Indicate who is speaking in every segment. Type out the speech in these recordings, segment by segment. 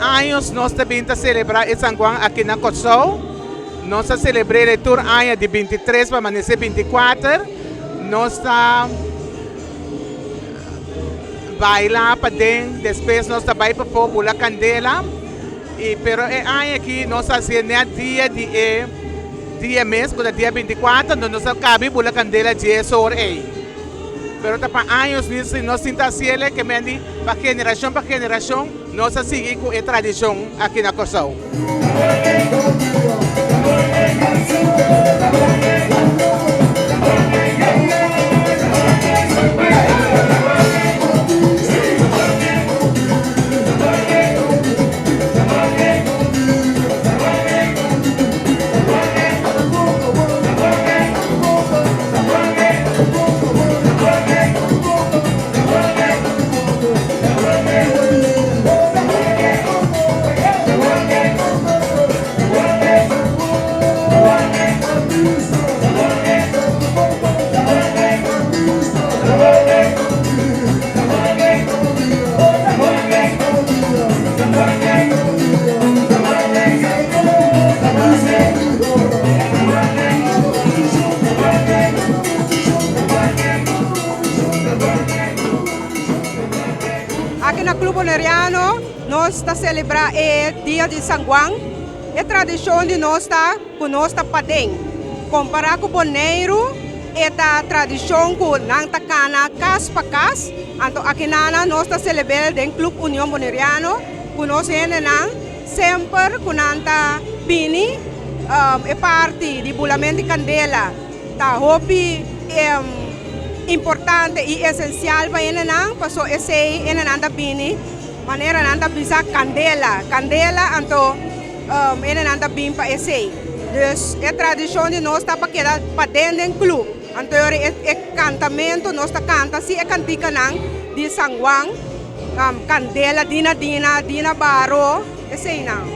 Speaker 1: Años nos ta bin ta selebrá e San Juan aki na Kòrsou. Nos ta selebr'é tur aña di 23 pa amanesé 24. Nos ta baila paden, despues nos ta bai pafó bula kandela. I pero e aña aki nos a hasié nèt dia di e dia mes ku ta dia 24, anto nos a kabi bula kandela dje esor ei. Pero ta pa años nos tin ta hasiel ke men di pa generashon pa generashon nos a sigui ku e tradishon aki na Kòrsou.
Speaker 2: Aki na Club Boneriano nos ta celebra e dia di San Juan. E tradicion di nos ta cu nos ta paden. Compara cu Boneiru e ta tradicion cu nan ta cana cas pa cas. Anto akinana nos ta celebra den Club Union Boneriano cu nos hendenan semper cu nan ta bini e parti di bulamento di candela ta hopi importante y esencial pa hendenan paso esey hendenan ta bini manera nan ta bisa candela, candela anto hendenan ta bin pa esey. Dus e tradicion di nos ta pa keda paden den club. Anto e cantamento nos ta canta si e canticanan di San Juan, candela dina dina, dina baro, eseynan.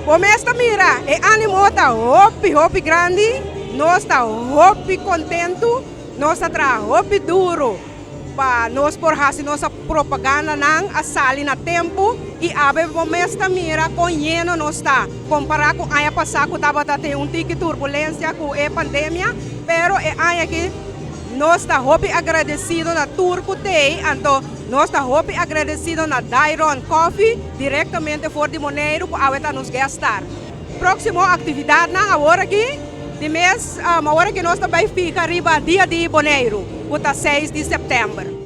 Speaker 2: Bo mes ta mira e animo ta hopi hopi grandi, nos ta hopi contento, nos ta traha hopi duro pa nos por haci nos propagandanan a sali na tempo y awe bo mes ta mira con yeno nos ta compara cu aña pasa cu tabata tin un tiki turbulencia cu e pandemia, pero e aña aki nos ta hopi agradecido na tur cu tey, anto nos ta hopi agradecido na Dairon Coffee directamente for di Boneiru cu awe ta nos guest star. Proximo actividadnan awor aki di mes awor aki nos ta bay fiha riba dia di Boneiru cu ta 6 di september.